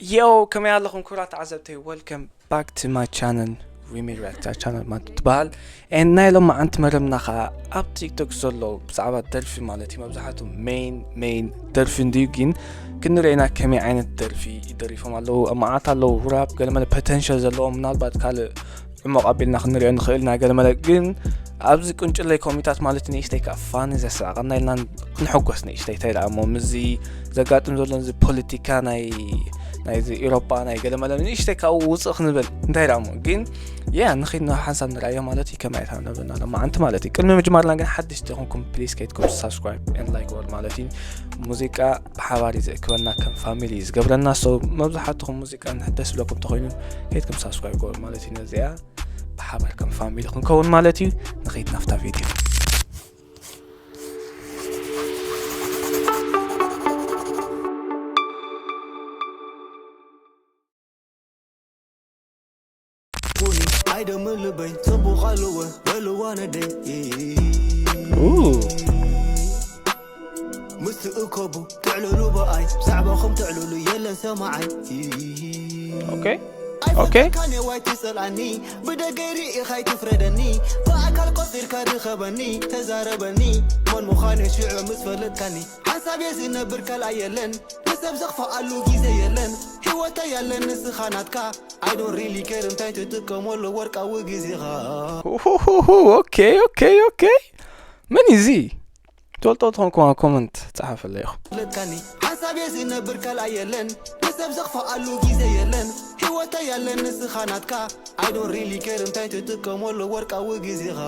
Yo, ከመይ ኣለኹም ክቡራት ተዓዘብተይ? Welcome back to my channel, Remy Reacts channel ማለት ትበሃል። And ናይ ሎማዓንቲ መረብና ኸዓ ኣብ ቲክቶክ ዘሎ ብዛዕባ ደርፊ ማለት እዩ። መብዛሕቱ ሜን ሜን ደርፊ እንድዩ፣ ግን ክንርኢ ኢና ከመይ ዓይነት ደርፊ ይደሪፎም ኣለዉ። መዓት ኣለዉ፣ ራፕ፣ ገለመለ ፖተንሻል ዘለዎም፣ ምናልባት ካልእ ዕሙቕ ኣቢልና ክንሪኦ ንኽእል ኢና። ገለመለ ግን ኣብዚ ቁንጭለይ ኮሚታት ማለት ንእሽተይ ከኣ ፋኒ ዘስዕቐና ኢልና ክንሕጎስ ንእሽተይ። እንታይ ደኣ እሞ ምስዚ ዘጋጥም ዘሎ እዚ ፖለቲካ ናይ፣ ናይዚ ኤውሮጳ ናይ ገለመለ ንእሽተይ ካብኡ ውፅእ ክንብል። እንታይ ደኣ እሞ ግን ያ ንኺድ ናብ ሓንሳብ ንርኣዮ ማለት እዩ። ከመይ ኣይታ ንብልና ሎማዓንቲ ማለት እዩ። ቅድሚ ምጅማርና ግን ሓደሽቲ ኹንኩም ፕሊዝ ከይድኩም ሳብስክራይብ ኤንድ ላይክ ወር ማለት እዩ። ሙዚቃ ብሓባር እዩ ዘእክበና፣ ከም ፋሚሊ እዩ ዝገብረና። So መብዛሕትኹም ሙዚቃ ንሕደስ ዝብለኩም እንተኾይኑ ከይድኩም ሳብስክራይብ ገበሩ ማለት እዩ። ነዚኣ ብሓባር ከም ፋሚሊ ክንከውን ማለት እዩ። ንኸይድ ናፍታ ቪድዮ። ቡኒ ኣይደምን ልበይ ጽቡቕ ኣለወ በልዋ ነደይ ኡ ምስ ትእከቡ ትዕልሉ ብኣይ ብዛዕባኹም ትዕልሉ የለን ሰማዓይ ኦኬ ኦኬ ኣይፈተካን ዋይ ትጸልኣኒ ብደገይ ርኢኻ ኣይትፍረደኒ ብኣካል ቆጺርካ ርኸበኒ ተዛረበኒ መን ምዃነ ሽዑ ምስ ፈለጥካኒ ሓንሳብ እየ ዝነብር ካልኣ የለን ንሰብ ዘኽፍኣሉ ግዜ የለን ህይወተይ ያለን ንስኻ ናትካ I don't really care እንታይ ትጥቀመሉ ወርቃዊ ግዜኻ ኡሁሁሁ፣ ኦኬ ኦኬ ኦኬ። መን እዩ እዚ? ትፈልጦ ተኾንኩም ኣብ ኮመንት ጸሓፈለይ ኢኹም። ለካኒ ሓንሳብ እየ ዝነብር ካልኣ የለን ንሰብ ዘኽፍኣሉ ግዜ የለን ህይወተይ ያለን ንስኻ ናትካ I don't really care እንታይ ትጥቀመሉ ወርቃዊ ግዜኻ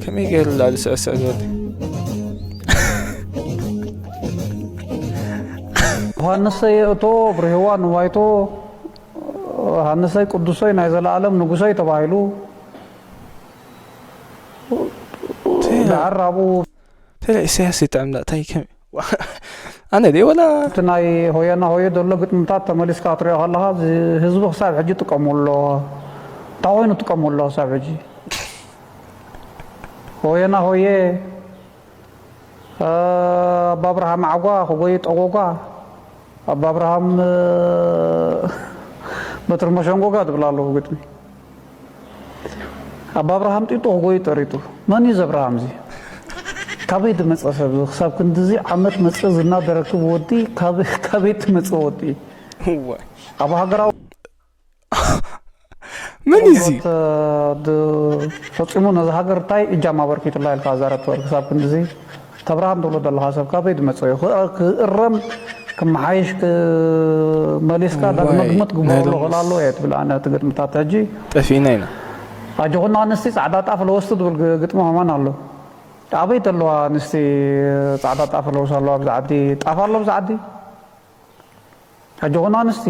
ከመይ ገይሩ ላሉ ስዕስዕ ዝብል? ዮሃንሰይ የእቶ ብርህዋ ንዋይቶ ሃንሰይ ቅዱሰይ ናይ ዘለኣለም ንጉሰይ ተባሂሉ ድሓር ኣብኡ ተለ ኢሳያስ ይጥዕም ዳ እንታይ ከም ኣነ ደ ወላ እቲ ናይ ሆየና ሆየ ዘሎ ግጥምታት ተመሊስካ ክትሪኦ ከለኻ እዚ ህዝቢ ክሳብ ሕጂ ይጥቀሙ ኣሎ እንታይ ኮይኑ ይጥቀሙ ኣሎ ክሳብ ሕጂ ሆየና ሆየ ኣባ ኣብርሃም ዓጓ ክጎይ ጠጎጓ ኣባ ኣብርሃም በትሪ መሸንጎጋ ትብል ኣለኹ ግጥሚ ኣባ ኣብርሃም ጢጡ ክጎይ ጠሪጡ መን እዩ ዘብርሃም እዚ ካበይ ዝመፀ ሰብ ክሳብ ክንድዚ ዓመት መፀ ዝና ደረክብ ወዲ ካበይ ትመፀ ወዲ ኣብ ሃገራዊ መን እዩ እዚ? ፈፂሙ ነዚ ሃገር እንታይ እጃም ኣበርኪቱላ ኢልካ ዛረብ ትበል ክሳብ ክንድዚ ተብርሃም ትብሎ ዘለካ ሰብ ካበይ ዝመፀ እዩ ክእረም ክመሓይሽ መሊስካ ዳግመ ግምት ግበረሉ ክእል ኣሎ እየ ትብል ኣነ እቲ ግጥምታት ሕጂ ጠፊእና ኢና ኣጆኹና ኣንስቲ ፃዕዳ ጣፍ ለወስቲ ዝብል ግጥሚ ከማን ኣሎ ኣበይ ዘለዋ ኣንስቲ ፃዕዳ ጣፍ ለውስ ኣለዋ ብዛ ዓዲ ጣፍ ኣሎ ብዛ ዓዲ ሕጂ ኹን ኣንስቲ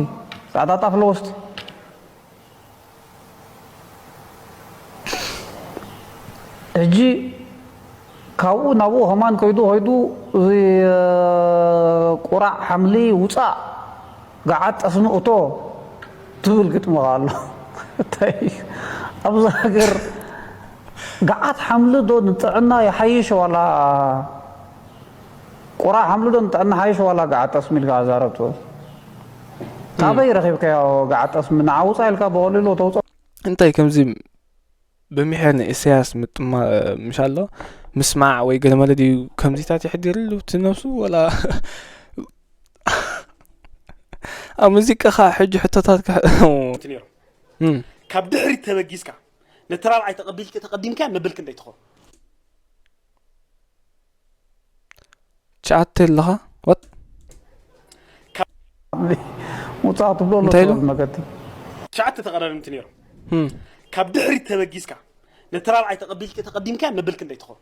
ፃዕዳ ጣፍ ለወስቲ ሕጂ ካብኡ ናብኡ ከማን ከይዱ ከይዱ እዚ ቁራዕ ሓምሊ ውፃእ ገዓት ጠስሚ እቶ ትብል ግጥሚ ከ ኣሎ እንታይ ኣብዚ ሃገር ገዓት ሓምሊ ዶ ንጥዕና ይሓይሽ ዋላ ቁራዕ ሓምሊ ዶ ንጥዕና ሓይሽ ዋላ ገዓት ጠስሚ ኢልካ ኣዛረብ ትብል ካበይ ረኺብካዮ ገዓት ጠስሚ ንዓ ውፃእ ኢልካ ብቐሊሉ ተውፅኦ እንታይ ከምዚ ብምሒር ንእሰያስ ምጥማ ምሽ ኣሎ ምስማዕ ወይ ገለመለ ድዩ ከምዚታት የሕዲርሉ እቲ ነብሱ ወላ ኣብ ሙዚቃኻ ሕጂ ሕቶታት ካብ ድሕሪት ተበጊስካ ነቲ ራብዓይ ተቐቢልክ ተቐዲምካ መበል ክንደይ ትኾን ትሽዓተ ኣለኻ what ውፃእ ትብሎ ኣሎ እንታይ ኢሉ? ትብል መገዲ ትሽዓተ ተቐዳደምቲ ነይሮም ካብ ድሕሪት ተበጊስካ ነቲ ራብዓይ ተቐቢልክ ተቐዲምካ መበል ክንደይ ትኾን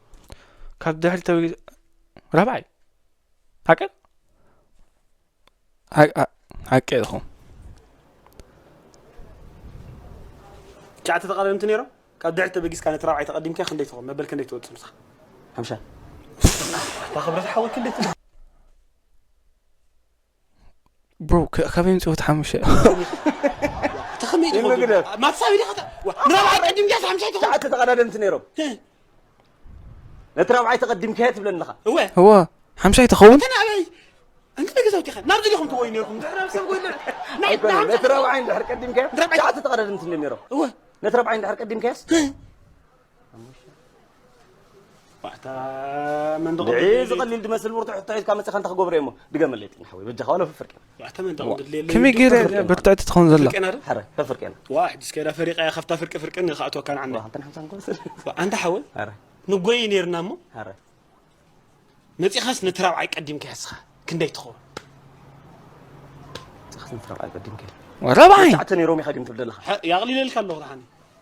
ካብ ድሕሪት ተበጊስ ራብዓይ ሓቂ ሓቂ ኢኹም ትሽዓተ ተቐዳደምቲ ነይሮም ካብ ድሕሪት ተበጊስካ ነቲ ራብዓይ ተቐዲምካ ክንደይ ትኾን መበል ክንደይ ትወፅእ ንስኻ ሓምሻ እታ ክብረት ሓወይ ክንደይ ትኾን ብሮ ካበይ ምፅወት ሓሙሽተ ተኸመይ ትኾን ማትሳብ ኢኻ ንራብዓይ ቀዲምካ ሓምሻይ ትኾን ትሽዓተ ተቐዳደምቲ ነይሮም ነቲ ራብዓይ ተቐዲምካዮ ትብለኒ ኣለኻ። እወ። እወ ሓምሻይ ትኸውን። ኣበይ? እንተ ገዛውቲ ኢኻ ናብ ገዲኹም ትወዩ ነርኩም ድሕር ኣብ ሰብ ጎይለ ናይ ኣይኮነን። ነቲ ራብዓይ እንድሕር ቀዲምካዮ ትሽዓተ ተቐዳደምቲ እንድዮም ነይሮም። እወ ነቲ ራብዓይ እንድሕር ቀዲምካዮስ ዋዕታ መንደቕ ብዒ ዝቐሊል ድመስል ብርቱዕ ሕቶ ሒዝካ መፂኻ እንታይ ክገብሮ እየ እሞ ድገመለይ ጢና ሓወይ በጃኻ ዋላ ፍፍርቂ ዋዕታ መንደቕ ድሌለ ከመይ ገይረ ብርትዕቲ ትኸውን ዘላ? ሓረ ከፍርቂ ኢና ዋ ሕጂ እስከ ኢላ ፈሪቐ እያ ካብታ ፍርቂ ፍርቂ ንኻእትወካ ንዓንደ ዋላ ሓንተን ሓምሳን ክመስል ኣንታ ሓወይ ሓረ ንጎይ ነርና እሞ ሓረ መጺኻስ ነቲ ራብዓይ ቀዲምካ ያስኻ ክንደይ ትኸውን ፂኻስ ነቲ ራብዓይ ቀዲምካዮ ራብዓይ ትሽዓተ ነይሮም ኢኻ ድም ትብል ዘለኻ ያቕሊለልካ ኣለኹ ደሓኒ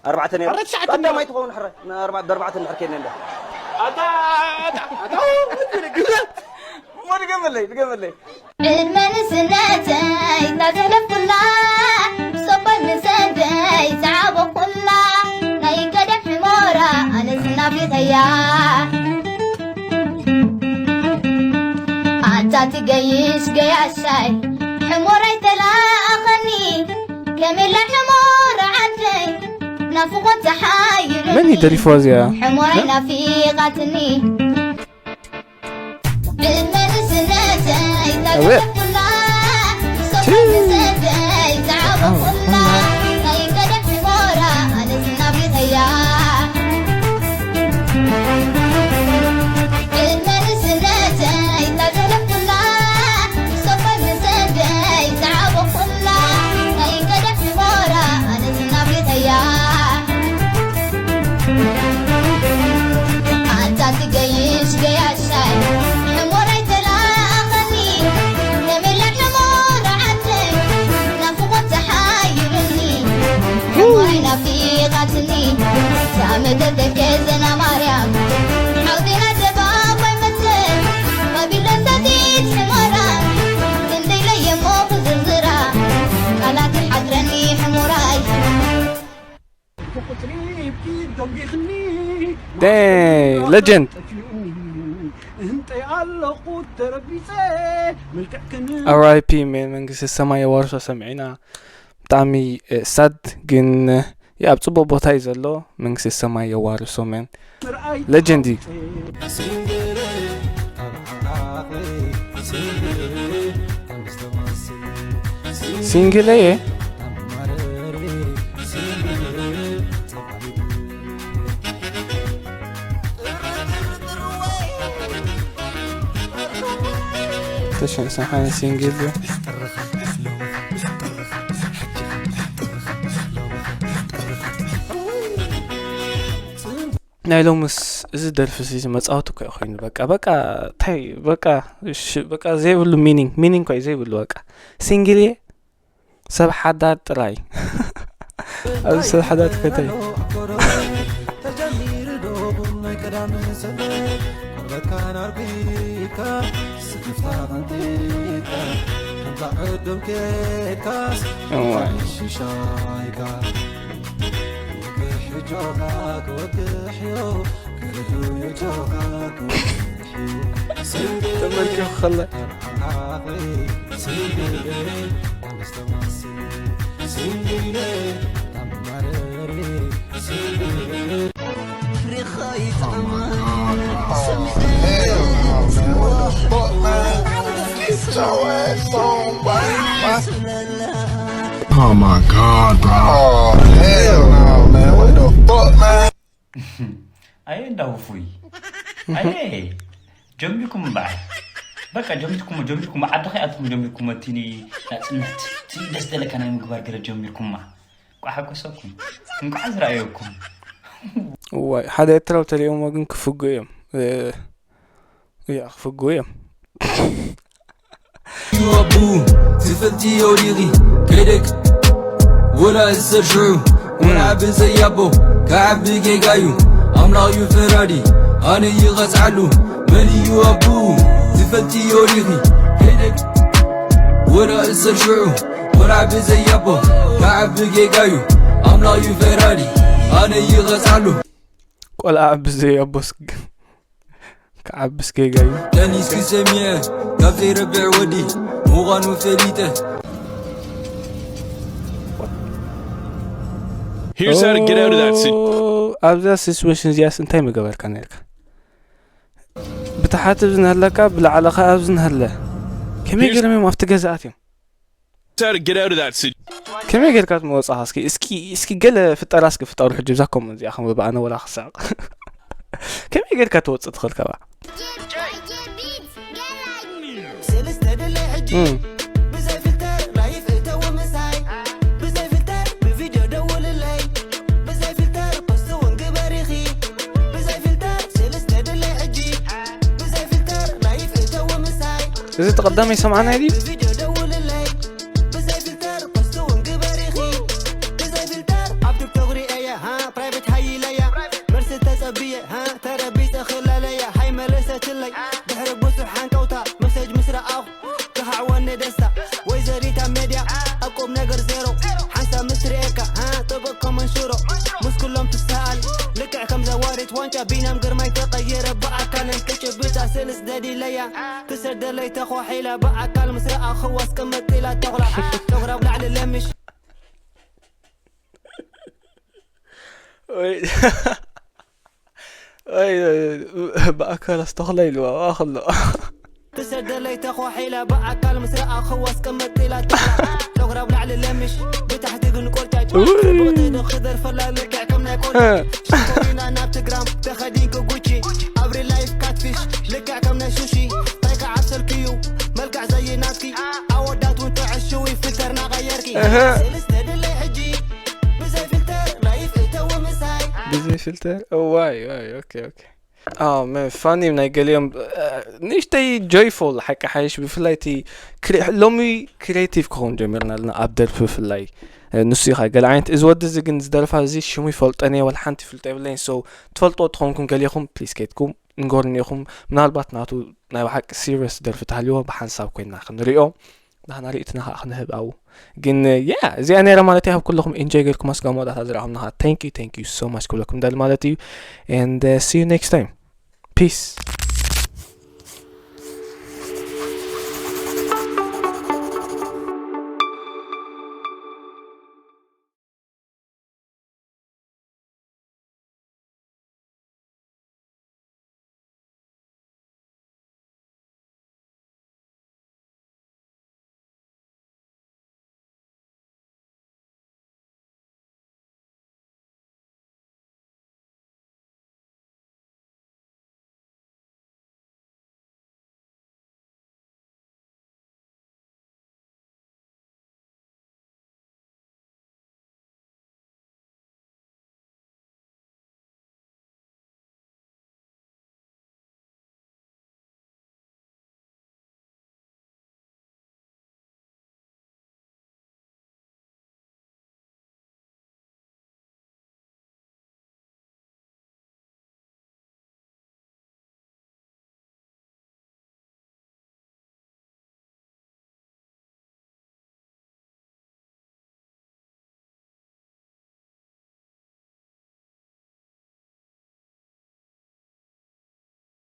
ኣርባዕተ ነይሮም ኣረ ትሽዓተ ቀዳማይ ነይሮም። ትኸውን ሕረ ቀዳማይ ብኣርባዕተ እንድሕር ከይድና እንዳ ኣታ ኣታ ኣታ እሞ ድገመለይ ድገመለይ ዕድመ ንስነተይ ታዘለፍኩላ ሰባይ ምሰደይ ዝዓበኩላ ናይ ቀደም ሕሞራ ኣነስ ናፊቐያ ኣታ ትገይሽ ገያሻይ ሕሞራይ ተላኣኸኒ ከመላ ሕሞራ ዓደይ ናፍቖት ተሓይሩኒ መን እዩ ደሪፍዋ እዚኣ? ሕሞራይ ናፊቓትኒ ኣታ ትገይሽ ገያሻይ ሕሞራይ ተላኣኸኒ ከመላ ሕሞራ ዓደይ ናፍቖት ተሓይሩኒ ሕሞራይ ናፊቓትኒ ዛመተተከ ዘና ማርያም ሓውዜና ደባባይ መሰል ባቢሎን ሰቲት ሕሞራ ክንደይ ለየሞ ክዝርዝራ ቃላት ሓድረኒ ሕሞራይ Dang, legend. R I P man መንግስቲ ሰማይ የዋርሶ ሰሚዕና ብጣዕሚ ሳድ ግን ኣብ ፅቡቅ ቦታ እዩ ዘሎ መንግስቲ ሰማይ የዋርሶ man legend እዩ single እየ ተሸንሰሓን single እዩ ናይ ሎምስ እዚ ደርፊ እዚ መፃወቲ እኮ ኮይኑ በቃ በቃ እንታይ በቃ በቃ ዘይብሉ meaning meaning እኮ ዘይብሉ በቃ single እየ ሰብ ሓዳር ጥራይ ኣብዚ ሰብ ሓዳር ትፈተይ ተመልኪኹ ከላ Oh my god, bro. Oh, hell no, man. What the fuck, man? ኣየ እንዳ ውፉይ ኣየ ጀሚርኩም እምበኣር በቃ ጀሚርኩሞ ጀሚርኩሞ ዓዲ ከይኣትኩም ጀሚርኩሞ እቲ ናፅነት እቲ ደስ ደለካ ናይ ምግባር ገለ ጀሚርኩማ ቋ ሓጎሰኩም እንቋዕ ዝረኣየኩም እዋይ ሓደ ኤርትራዊ ተሪኦሞ ግን ክፍጉ እዮም እያ ክፍጉ እዮም ኣቡ ትፈልጥዮ ዲኺ ከይደክ ወላ እሰር ሽዑ ወላ ብዘይ ኣቦ ክዓቢ ጌጋዩ ኣምላኽ ዩ ፈራዲ ኣነ ይቐጽዓሉ መን እዩ ኣቡ ትፈልጥዮ ዲኺ ከይደክ ወላ እሰር ሽዑ ወላ ብዘይ ኣቦ ክዓቢ ጌጋዩ ኣምላኽ ዩ ፈራዲ ኣነ ይቐጽዓሉ ቆልዓ ብዘይ ኣቦስ ክዓብስ ጌጋ እዩ። ጠኒስኪ ሰሚዐ ካብ ዘይረብዕ ወዲ ምዃኑ ፈሊጠ። Here's how to get out of that situation. ኣብዛ ሲትዌሽን እዚኣስ እንታይ ምገበርካ ነርካ? ታሕቲ ብዝንህለካ ብላዕሊ ከኣ ብዝንህለ ከመይ ገይሮም እዮም ኣብቲ ገዛኣት እዮም How to get out of that situation? ከመይ ጌርካ ትመወጻኻ እስኪ እስኪ እስኪ ገለ ፍጠራ እስኪ ፍጠሩ ሕጂ ብዛ ኮመንት እዚኣ ከም ብኣነ ወላ ክሳቕ ከመይ ጌርካ ትወጽእ ትኽእል ከባ ሰለስተ ድለ ሕጂ ብዘይ ፊልተር ላይፍ እተው ምሳይ ብዘይ ፊልተር ብቪድዮ ደውልለይ ብዘይ ፊልተር ፖስት እውን ግበሪኺ ብዘይ ፊልተር ሰለስተ ድለ ሕጂ ብዘይ ፊልተር ላይፍ እተው ምሳይ እዚ ተቐዳሚ ሰማዕናይ ድዩ ብቪድዮ ደውልለይ ብዘይ ፊልተር ፖስት እውን ግበሪኺ ብዘይ ፊልተር ኣብ ቲክቶክ ሪኤየ ሃ ፕራይቬት ሃይለያ መልሲ ተጸብየ ሃ ተረቢጸ ክላለያ ሃይ መለሰትለይ ድሕሪ ብዙሕ ሓንቀውታ መሰጅ ምስ ረኣኹ ክሃዕወኒ ደስታ ወይዘሪታ ሜድያ ኣብ ቁም ነገር ዜሮ ሓንሳብ ምስ ርኤካ ሃ ጥብቅ ከመን ሽሮ ምስ ኩሎም ትሰኣል ልክዕ ከም ዘዋሪት ዋንጫ ቢናም ግርማይ ተቐይረ ብኣካልን ክጭብጣ ስልስ ደዲለያ ክሰደለይ ተኾሒላ ብኣካል ምስ ረኣኽዋ ኣስቀመጥ ኢላ ተኹላ ጨጉራ ላዕሊ ለሚሽ ወይ ብኣካል ኣስተኽላ ኢልዋ ከሎ ክሰደለይ ተኾሒላ ብኣካል ምስ ረኣኽዋ ኣስቀመጥ ኢላ ተላ ጨጉራ ብላዕሊ ለሚሽ ብታሕቲ ግን ቆርጫጭ ጽቡቕቲ ዶ ክደርፈላ ልክዕ ከም ናይ ቆርጫጭ ሽኮሪና ናብ ትግራም ተኸዲንክ ጉቺ ኣብ ሪላይፍ ካትፊሽ ልክዕ ከም ናይ ሹሺ ታይ ከዓብሰልክዩ መልክዕ ዘይናትኪ ኣወዳት እውን ጥዕሽዊ ፍልተርና ቀየርኪ ስልስተ ድለይ ሕጂ ብዘይ ፊልተር ላይፍ እተው ምሳይ ብዘይ ፊልተር ዋይ ዋይ ኦኬ ኦኬ ኣው መን ፋኒ ናይ ገሊኦም ንእሽተይ ጆይፉል ሓቂ ሓይሽ ብፍላይ እቲ ክሪ- ሎሚ ክሪኤቲቭ ክኸውን ጀሚርና ኣለና ኣብ ደርፊ ብፍላይ ንሱ ኢኻ ገለ ዓይነት እዚ ወዲ እዚ ግን ዝደርፋ እዚ ሽሙ ይፈልጠን እየ ወላ ሓንቲ ይፍልጦ የብለይን so ትፈልጥዎ ትኾንኩም ገሊኹም ፕሊስ ከይድኩም ንገሩኒ ኢኹም ምናልባት ናቱ ናይ ብሓቂ ሲሪየስ ደርፊ ተሃልዎ ብሓንሳብ ኮይንና ክንሪኦ ናህና ርእይትና ከዓ ክንህብ ኣብኡ ግን ያ እዚኣ ነይራ ማለት እያ ኣብ ኩለኹም ኢንጆይ ጌርኩም ኣስጋ መወዳእታ ዝረኣኹም ናኻ thank you thank you so much ክብለኩም ደሊ ማለት እዩ and uh, see you next time peace